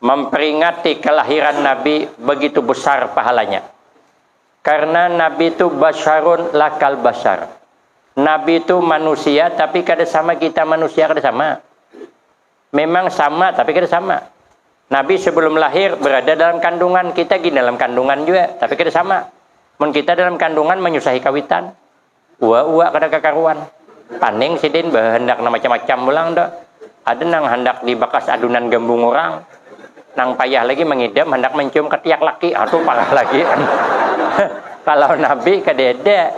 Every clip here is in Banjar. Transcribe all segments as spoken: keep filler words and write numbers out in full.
Memperingati kelahiran Nabi begitu besar pahalanya. Karena Nabi itu basyarun lakal basyar. Nabi itu manusia, tapi kada sama kita manusia, kada sama. Memang sama, tapi kada sama. Nabi sebelum lahir berada dalam kandungan, kita gin dalam kandungan juga, tapi kada sama. Mun kita dalam kandungan menyusahi kawitan. Ua-ua kada kakaruan. Paning sidin bahandak nang macam-macam pulang tu. Ada nang handak dibakas adunan gambung orang. Nang payah lagi mangidam handak mencium ketiak laki. Aduh, parah lagi. Kalau Nabi kadada.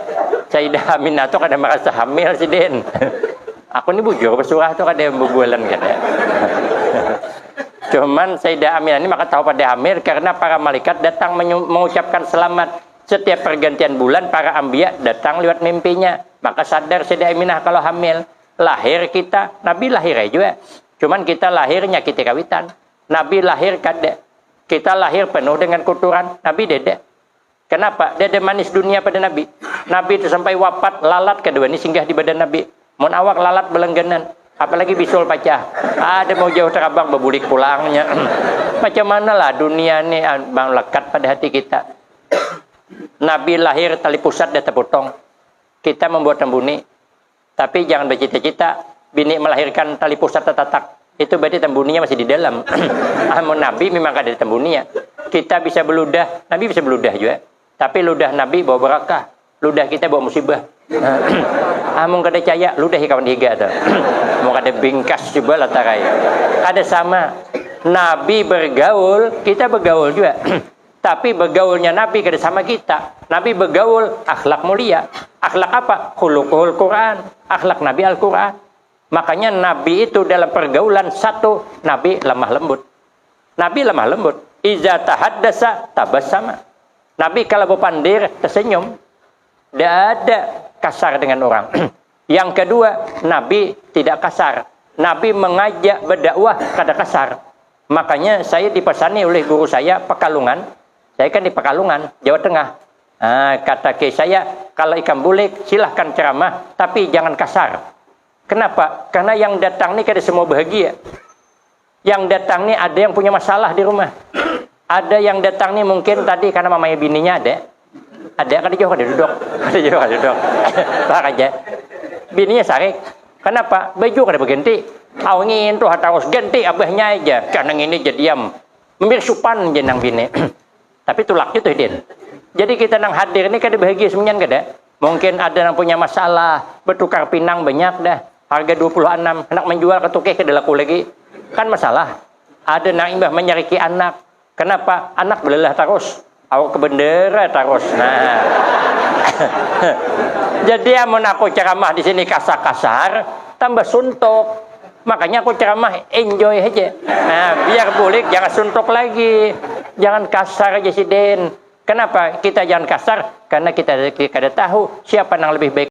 Sayyidah Aminah tu kada merasa hamil sidin. Aku ni bujur besurah tu kada bubualan kada. Cuman Sayyidah Aminah ni maka tahu pada hamil karena para malaikat datang menyu- mengucapkan selamat. Setiap pergantian bulan para ambiya datang lewat mimpinya. Maka sadar Sayyidah Aminah kalau hamil. Lahir kita, Nabi lahir aja juga. Cuman kita lahir nyakiti kawitan. Nabi lahir kada. Kita lahir penuh dengan kuturan. Nabi dada. Kenapa? Dada manis dunia pada Nabi. Nabi itu sampai wafat, lalat kada wani singgah di badan Nabi. Mun awak lalat balangganan, apalagi bisul pacah. Ada mau jauh terabang, babulik pulangnya. Macam mana lah dunia ni, ah, melekat pada hati kita. Nabi lahir, tali pusat dah terpotong. Kita membuat tambuni. Tapi jangan bercita-cita, bini melahirkan tali pusat tatatak. Itu berarti tambuninya masih di dalam. Amun Nabi memang kada ada tambuninya. Kita bisa beludah, Nabi bisa beludah juga. Tapi ludah Nabi bawa barakah. Ludah kita bawa musibah. Amun kada caya, ludah kawan higa tu. Amun kada bingkas coba lah tarai. Kada sama. Nabi bergaul, kita bergaul juga. Tapi begaulnya Nabi kada sama kita. Nabi begaul akhlak mulia. Akhlak apa? Khuluquhul Quran. Akhlak Nabi Al-Quran. Makanya Nabi itu dalam pergaulan satu, Nabi lemah lembut. Nabi lemah lembut. Iza tahaddasa tabassama. Nabi kalau berpandir tersenyum. Tidak ada kasar dengan orang. Yang kedua, Nabi tidak kasar. Nabi mengajak berdakwah kada kasar. Makanya saya dipesani oleh guru saya Pekalongan. Saya kan di Pekalongan, Jawa Tengah. Ah, kata ke saya, kalau ikam bulik, silahkan ceramah, tapi jangan kasar. Kenapa? Karena yang datang ni kada semua bahagia. Yang datang ni ada yang punya masalah di rumah. Ada yang datang ni mungkin tadi karena mamanya bininya ada. Ada kada jauh kada duduk. Kada jauh kada duduk. Lah aja. Bininya sarik. Kenapa? Baju kada berganti. Awangin tuh harus ganti abahnya aja. Karena ini jadi diam. Membir supan jenang bini. Tapi tulak itu din. Jadi kita nang hadir ni kada bahagia semuanya kada. Mungkin ada yang punya masalah, bertukar pinang banyak dah. Harga dua puluh enam, hendak menjual ke tukeh kada laku lagi. Kan masalah. Ada nang imbah menyariki anak. Kenapa? Anak belelah terus. Awak ke bendera terus. Nah. Jadi amun aku ceramah di sini kasar-kasar, tambah suntuk. Makanya aku ceramah enjoy aja. Nah, biar bulik jangan suntuk lagi. Jangan kasar aja sidin. Kenapa kita jangan kasar? Karena kita, kita kada tahu siapa yang lebih baik